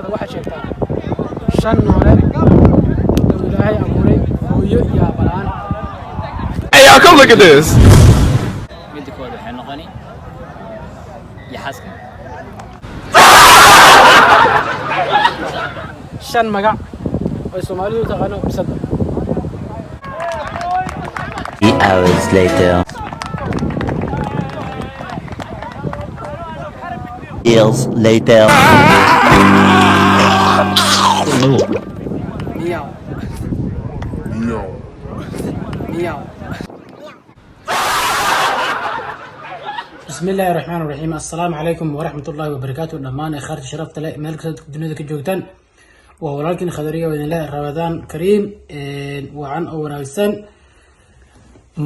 Hore waxaad sheegtaa shan noole oo Ilaahay abuuray hooyo iyo aabba la'aan. Hey, y'all, come look at this. Midda koowaad waxay noqoni yaxaaska. Shan magac oo Soomaalidu u taqaano bisadda. 3 hours later. Years later. Miyaw miyaw. بسم الله الرحمن الرحيم، السلام عليكم ورحمة الله وبركاته. Dhammaan akhyaarta sharafta leh, meel kasta dunida ka joogtaan, waa walaalkiin Khadariya oo idin leh Ramadaan kariim, wacan oo wanaagsan.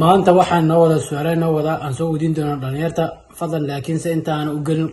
Maanta waxaan noo wada su-aalaha noo wadaa aan soo weydiin doona dhalinyarta. Fadlan, laakiinse intaan u gelin,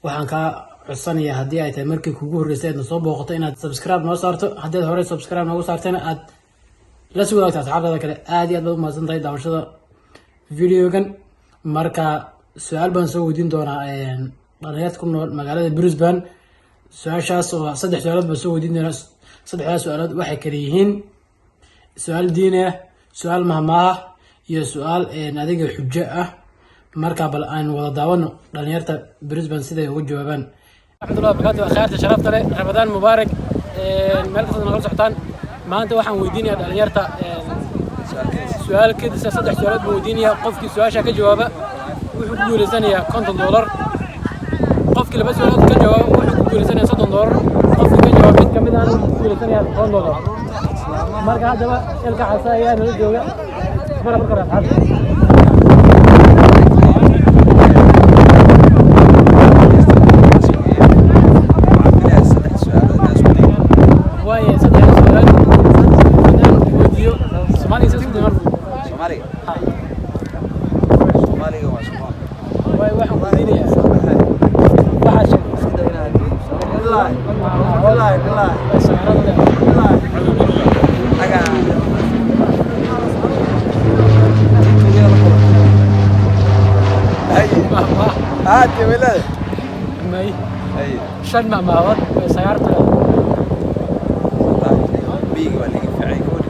waxaan kaa codsanayaa, haddii ay tahay markii kugu horreysay aad na soo booqato, inaad subscribe noo saarto. Haddaad horey subscribe noogu saartayna, aad la sii wadaagto asxaabtaada kale. Aad iyo aad baad u mahadsan tahay daawashada videogan. Marka su-aal baan soo weydiin doonaa dhalinyarta ku nool magaalada Brisbane. Su-aashaas oo saddex su-aalood baan soo weydiin doonaa. Saddexdaas su-aalood waxay kala yihiin su-aal diini ah, su-aal mahmaah iyo su-aal adiga xujo ah. Marka bal aynu wada daawano dhalinyarta Brisbane siday uga jawaabaan. Raxmatullahi wabarakaatu. Akhyaarta sharafta leh, Ramadaan mubaarak meel kasta nagala socotaan. Maanta waxaan weydiinayaa dhalinyarta su-aal kadisa. Saddex su-aalood baan weydiinayaa. Qofkii su-aasha ka jawaaba wuxuu ku guuleysanayaa $50. Qofkii laba su-aalood ka jawaaba wuxuu ku guuleysanayaa $30. Qofkii ka jawaaba mid kamid ahna wuxuu ku guuleysanayaa $10. Marka haddaba ilka casa ayaa nala jooga. Mara marka hore asxaabta. Waaye, saddex su-aalood haddaan weydiiyo, Soomaaliga isku day marka. Soomaaliga. Soomaaliga waa Soomaali. Waaye, waxaan weydiinayaa, waxaad sheegtay sawirada. Aga tuugada la kulan. Hay. Mahmaah. Ah, tewelada. May. Hay. Shan mahmaahood oo sagaarta. Wallahi miyiga waa laga fiicay koodi.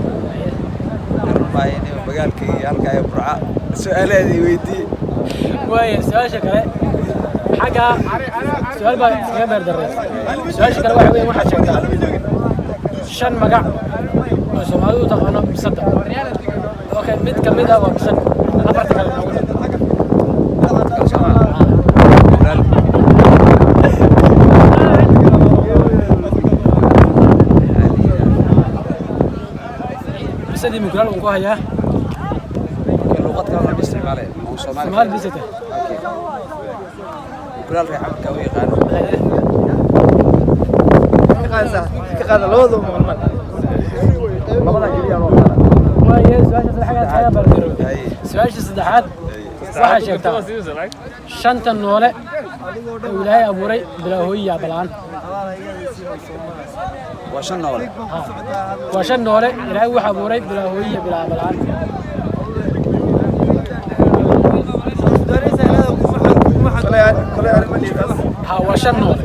Garan maayo inuu magaalka iyo halka ay Burca su'aalaheedii weydii. Waaye, su-aasha kale xagga su-aal baa iskaga beer darray. Su-aasha kale waxa weeye, waxaad sheegtaa shan magac oo Soomaalidu u taqaano bisadda. Okay, mid ka mid ah waa bisad, afarta kale noogu dar. Walaal. Bisadii mukulaal uu ku hayaa. Okay, luqad kale lama isticmaalay. Oo Soomaali. Soomaali bisada. Okay. Mukulaal reer Xamarka u yaqaano. Labada keliya loo qaadaa. Waaye, su-aasha saddexaad kaga beer darray. Hay. Su-aasha saddexaad, waxaa sheegtaa shanta noole oo Ilaahay abuuray bilaa hooyo iyo aabba la'aan. Waa shan noole. Waa shan noole Ilaahay wuxuu abuuray bilaa hooyo iyo bilaa aabba la'aan. Ha, waa shan noole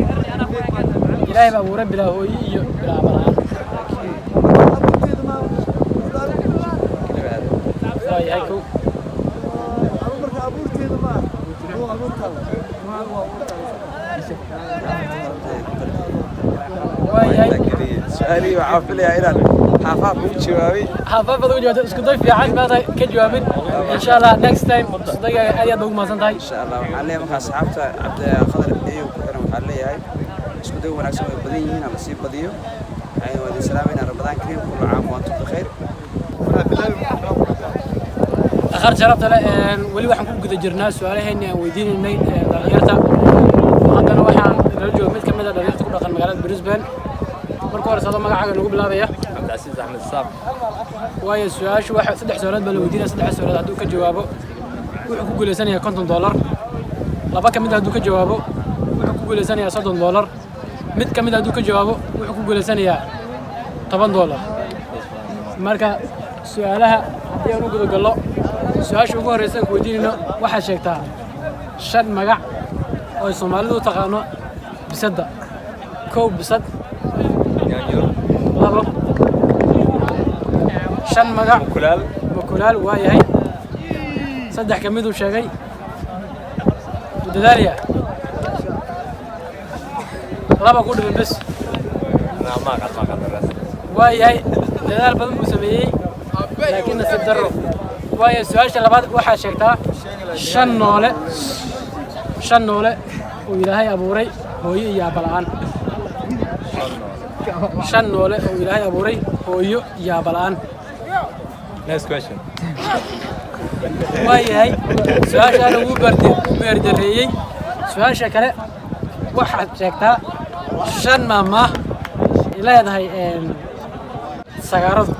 Ilaahay baa abuuray bilaa hooyo iyo bilaa aabba la'aan. Waa yahay, kow. Waa yahay. Su'aalihii waxaa filayaa inaan xaafaaf ugu jawaabay. Xaafaafad ugu jawaabtay. Isku day fiican maanta ka jawaabin. Insha Allah next time isku dayga. Aad iyo aad baa ugu mahadsan tahay. Insha Allah waxaan leeyahay markaa asxaabta Cabdiqadar iyo ku xiran, waxaan leeyahay isku day wanaagsan, way badan yihiin, ama sii badiyo. Waxaan wada salaamayna. Ramadaan kariim, kullu caam wa antum bikhayr. Akhar sharafta leh, weli waxaan ku guda jirnaa su-aalaheennii aan weydiinaynay dhalinyarta. Haddana waxaan nala jooga mid ka mid ah dhalinyarta ku dhaqan magaalada Brisbane. Marka hore sadoo magacaaga nagu bilaabaya. Cabdicasiis Axmed Saab. Waayo, su-aashu waxa saddex su-aalood baa la weydiinaya. Saddex su-aalood hadduu ka jawaabo wuxuu ku guuleysanayaa $50. Laba ka mid ah hadduu ka jawaabo wuxuu ku guuleysanayaa $30. Mid ka mid ah hadduu ka jawaabo wuxuu ku guuleysanayaa $10. Marka su-aalaha haddii aan u guda gallo, su-aasha ugu horreysa aan ku weydiinayno, waxaad sheegtaa shan magac oo ay Soomaalidu u taqaano bisadda. Kow, bisad. Labo, shan magac. Mukulaal. Mukulaal, waa yahay. Saddex ka miduu sheegay. Wuu dadaalaya. Laba ku dhiman bes. Waa yahay, dadaal badan buu sameeyey, laakiin nasiib darro. Waayo, su-aasha labaad: waxaa sheegtaa shan noole uu Ilaahay abuuray hooyo iyo aabba la'aan. Shan noole oo Ilaahay abuuray hooyo iyo aabba la'aan. Next question. Waa yahay, su-aashaana wuu beerdareeyey. Su-aasha kale: waxaad sheegtaa shan maahmaah leedahay sagaaradu.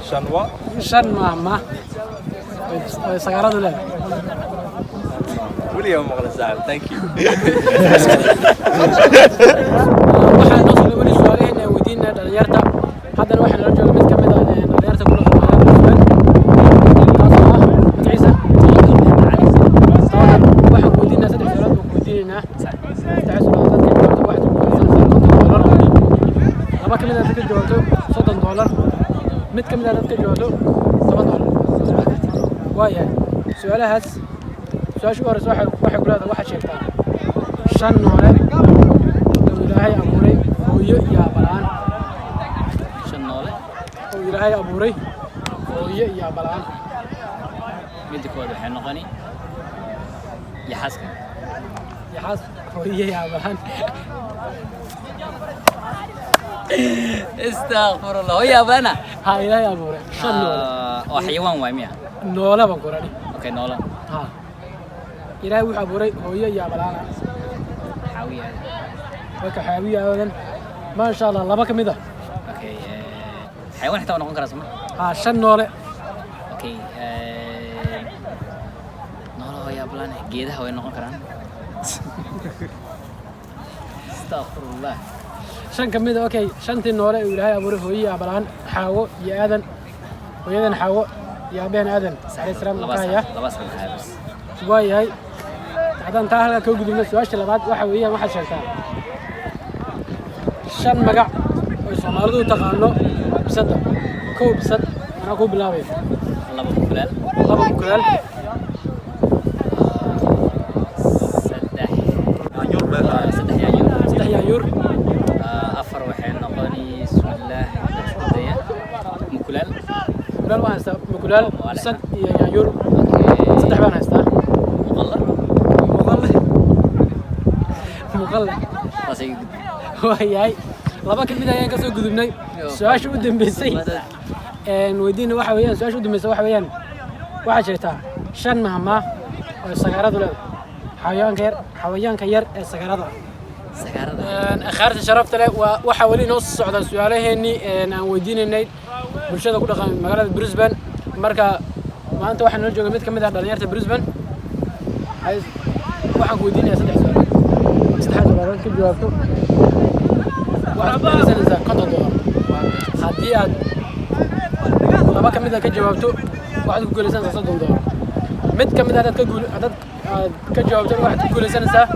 Shan wa? Shan maahmaah oy sagaaradu leedahay. Weligaa ma maqla, saaxiib. Thank you. Waxaa noo socday weli su-aalaheena aan weydiinaya dhalinyarta. Haddana waxaa nala jooga mid ka mid ah dhalinyarta ku dhaqan magaalada Brisbane, kaasoo ah magaciisa Tawakal. Waxaan weydiinaa saddex su-aalood baan ku weydiinaynaa. Saddex su-aalood dadka jawaabto waxaad ku guuleysanaysaa $50. Laba ka mid ah dadka jawaabto, $30. Mid ka mid ah dadka jawaabto, $10. Waayahay, su-aalahaas, su-aasha ugu horeysa waxay ku leedahay: waxaad sheegtaa shan noole oo Ilaahay abuuray hooyo iyo aabba la'aan. Shan noole Oo Ilaahay abuuray hooyo iyo aabba la'aan. Midda koowaad waxay noqoni yaxaaska. Yaxaas hooyo iyo aabba la'aan? Istakfirullah, hooyo aabana. Ha, Ilaahay abuuray shan noole. Oo xayawaan waay miya? Noole baan ku rani. Okay, noole. Ha, Ilaahay wuxuu abuuray hooyo iyo aabba la'aan. Xaawiya. Marka xaawiya aadan, maasha Allah, laba ka mid ah. Okay, xayawaan xitaa waa noqon karaa, soma? Ha, shan noole. Okay, noole hooyo aabba la'aan, geedaha way noqon karaan. Istakfirullah. Shan ka mid a. Okay, shantii noole uu Ilaahay abuuray hooyo iyo aabba la'aan: Xaawo iyo Aadan, hooyadan Xaawo iyo aabbahan Aadan calayhi salaam. Laba ka hayaa. Laba san haya bas. Waayahay, haddaan taa halkaa kaga gudubno, su-aasha labaad waxa weeyaan: waxaad sheegtaa shan magac oo Soomaalidu u taqaano bisadda. Kow, bisad, anaa kuu bilaabaya. Laba, mukulaal. Laba, mukulaal. Saddex yaanyuur. Saddex, yaanyuur. Afar waxay noqoni, bismillaah, isku daya, mukulaal. Mukulaal waan haystaa. Mukulaal, bisad iyo yaanyuur. Okay. Saddex baan haystaa. Muqalla. Muqalle, muqalle. Taas iga gudbi. Waayahay, laba ka mid ayaan kasoo gudubnay. Su-aasha u dambeysay weydiina waxa weeyaan, su-aasha u dambeysay waxa weeyaan: waxaad sheegtaa shan maahmaah oo sagaaradu leedahay, xayawaanka yar ee sagaarada ah. Sagaarada. Akhaarta sharafta leh, waa waxaa weli inoo socda su-aalaheennii aan weydiinaynay bulshada ku dhaqan magaalada Brisbane. Marka maanta waxaa noo jooga mid ka mid ah dhalinyarta Brisbane. Waxaan ku weydiinayaa saddex su-aalood. Saddexdaas su-aalood ka jawaabto, waxaad ku guuleysanaysaa $50. Haddii aad laba ka mid a ka jawaabto, waxaad ku guuleysanaysaa $30. Mid ka mid ah haddaad aad ka jawaabto, waxaad ku guuleysanaysaa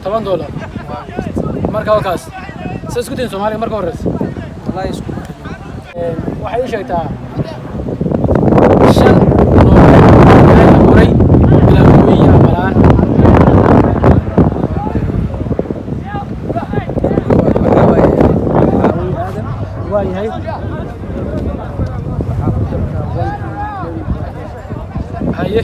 $10. Marka halkaas sa isku dayin Soomaaliga marka horeysa. Wallahi isku Waxay u sheegtaa shan noole Ilaahay abuuray bilaa hooyo iyo aabba la'aan. Waxaa waaye Xaawi Aadam. Waa yahay. Waxaa ku dartaa wankii Nebi Ibraahim. Haye.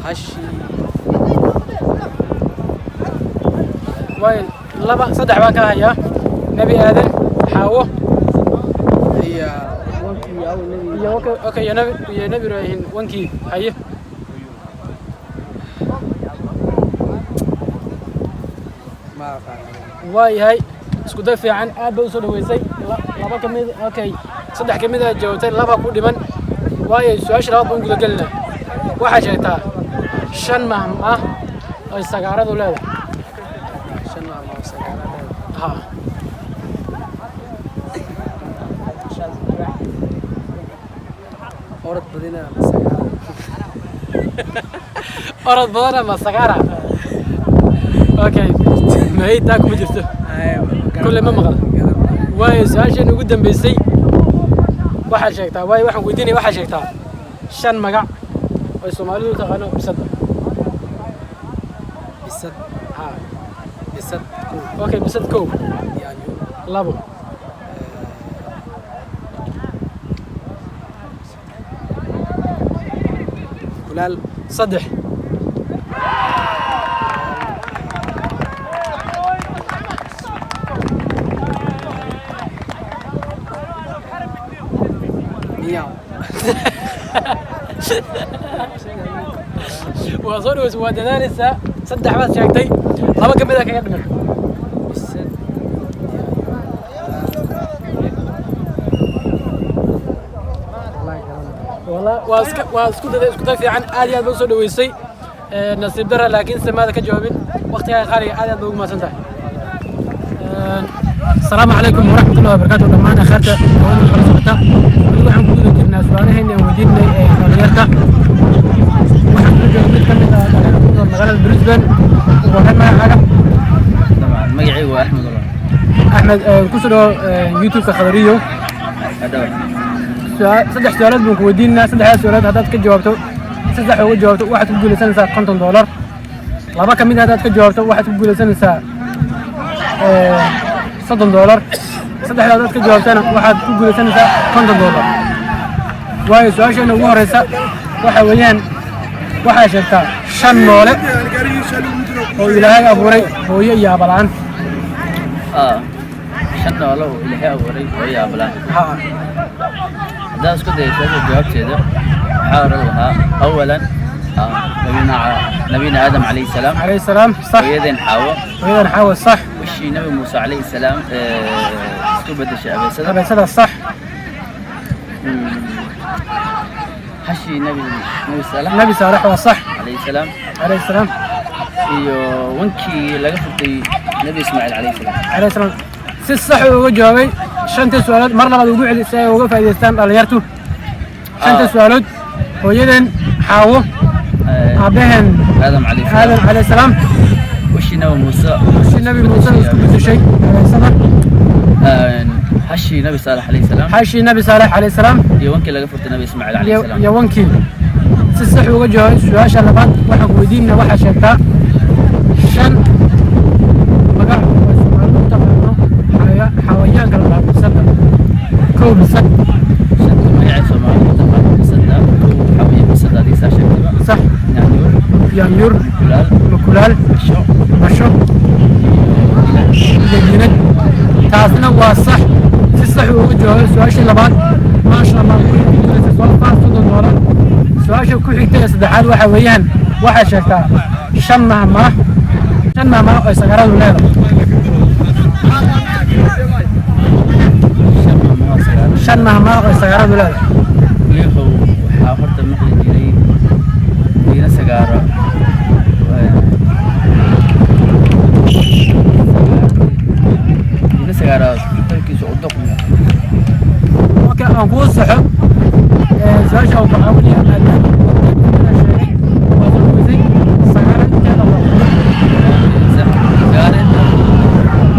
Hashii. Waay, laba, saddex baan ka hayaa: Nebi Aadan, Xaawo iyo wankii aw Nebi iyo okay, iyo Nebi Ibraahim wankii. Haye. Ma aqaan. Waa yahay, isku day fiican, aad bay usoo dhaweysay. Laba ka mid, okay, saddex ka mid a jawaabtay, laba ku dhiman. Waayo, su-aasha labaad baan guda gelinaa. Waxaa sheegtaa shan maahmaah ay sagaaradu leedahay. Shan maalmood sagaaladeed. Ha. Orod badina sagaal. Orod badan ama sagaara? Okay, may, taa kuma jirto. Kulle ma maqal. Waayo, su-aashan ugu dambeysay waxaad sheegtaa, waayo waxaan weydiinaya, waxaad sheegtaa shan magac oo Soomaalidu u taqaano bisadda. Bisad. Ha. Bisad kow. Okay, bisad kow. Yaanyo. Labo. Kulaal. Saddex. Miyaw. Waa soo dhaweysay, waa dadaaleysaa. Saddex baad sheegtay, laba ka mid a kaga dhiman. Bisad, Wala waa iska, waa isku day, isku day fiican. Aad iyo aad baa usoo dhaweysay. Nasiib dara laakiin se maada ka jawaabin. Waqtigaaga qaaliga aad iyo aad baa ugu mahadsan tahay. Asalaamu calaykum waraxmatullahi wabarakaatu dhammaan akhaarta hawada kala socota. Weli waxaan ku guda jirnaa su-aalaheena aan weydiinay ee dhalinyarta. Waxaan kula jooga mid ka mid ah dhalinyarta ku nool magaalada Brisbane. Ugu horreyn, magacaaga? طبعا magacaygu waa Axmed Ulan. Axmed, kusoo dhawo YouTube-ka Khadariyo. Hadhaw. Saddex su-aalood baan ku weydiinaa. Saddexdaas su-aalood haddaad ka jawaabto, saddex uga jawaabto, waxaad ku guulaysanaysaa $50. Laba ka mid ah haddaad ka jawaabto, waxaad ku guulaysanaysaa $30. Saddexda haddaad ka jawaabtana, waxaad ku guulaysanaysaa $50. Waayo, su-aasheena ugu horeysa waxa weeyaan, waxaa sheegtaa shan noole oo Ilaahay abuuray hooyo iyo aaba la'aan. Shan noole oo Ilaahay abuuray hooyo aabala? Ha. Haddaan isku dayo su-aasha jawaabteeda, waxaa oran lahaa awalan nabiyina Aadam calayhi salaam. Calayhi salaam, sax. Hooyadeen Xaawo. Hooyadan Xaawo, sax. Wishii Nabi Muuse calayhi salaam isku bedeshay abeesada. Abeesada, sax. Hashii Nabi Saalax. Nabi Saalax waa sax. Calayhi salaam. Calayhi salaam. Iyo wankii laga furtay Nabi Ismaaciil calayhi salaam. Calayhi salaam. Si sax uu uga jawaabay shantii su-aalood. Mar labaad ugu celi si ay uga faa'iidaystaan dhalinyartu shanta su-aalood: hooyadeen Xaawo, aabbaheen Aadam calayhi Aadam salaam. Calayhi salaam. Wishii Nabi Muuse. Si Nabi Muuse isku bedeshay abeesada. Hashii Nabi Saalax calayhi salaam. Xashii Nabi Saalax calayhi salaam. Iyo wankii laga furtay Nabi Ismaaciil calayhi salaam. Iyo wankii. Si sax uga jawaabay. Su-aasha labaad waxaan ku weydiinaa, waxaa sheegtaa shan magac oo Soomaalidu u taqaano xayawaanka la dhaho bisada. Kow, bisad. Shanta magacay Soomaalidu taqaano bisada, kow waxaa weeye bisada, adiga saa sheegtayba. Sax. Yaanyuur. Yaanyuur. Kulaal. Mukulaal. Basho. Basho. Iyo iyo diinad. Taasna waa sax, si sax uu uga jawaabay su-aashii labaad. Maasha Allah, soo faar $30. Su-aasha ku xigta ee saddexaad waxa weeyaan, waxaa sheegtaa shan mahmaah oo sagaradu leedahay. Shan mahmaah sagaal. Shan mahmaah oo sagaradu leedahay. Liihow, waxaa horta maqli jiray diina sagaaro, diina sagaaro dalkiisu u doqmiyo. Okay, aan kuu saxo. Su-aasha aan ku caawinaya maadaama uu sheegay, waa soo dhaweysay. Sagaaro inteeda waa Sagaaro inta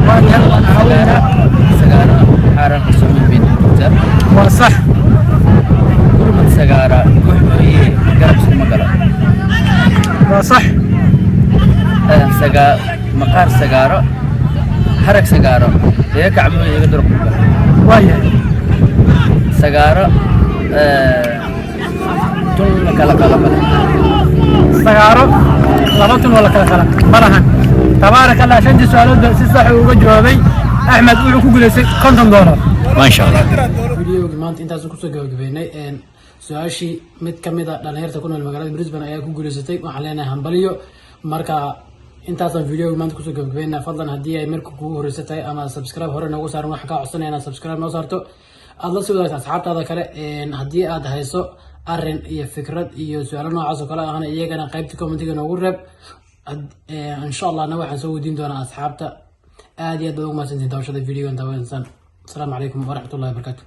waa yahay, waan caawinaynaa. Sagaaro xaaran qasoomin bay jirtaa. Waa sax. Gurmad sagaara guux mooye garab iskuma galo. Waa sax. Sagaa maqaar sagaaro, harag sagaaro iga kac mooye iga durq ma galo. Waa yahay. Sagaaro tun la kala qala male. Sagaaro laba tun oo la kala qala ma lahan. Tabaaraka Allah, shantii su-aalood si sax uu uga jawaabay Axmed. Wuxuu ku guulaystay $50. Maasha Allah. Videogi maanta intaas kusoo gabagabeynay. Su-aashii mid ka mid a dhalinyarta ku nool magaalada Brisbane ayaa ku guulaysatay. Waxaan leenahay hambaliyo. Marka intaasaan videogi maanta kusoo gabagabeynaa. Fadlan, haddii ay marka kugu horeysa tahay ama subscribe hore noogu saaran, waxaan kaa codsanaya inaad subscribe noo saarto, aad la sii wadaagto asxaabtaada kale. Haddii aad hayso arrin iyo fikrad iyo su-aalo noocaas oo kale ahna, iyagana qaybta commentiga noogu reeb. Insha Allahna waxaan soo weydiin doonaa asxaabta. Aad iyo aad baad ugu mahadsantihin daawashada videogan daawanaysan. Asalaamu calaykum waraxmatullahi wabarakaatu.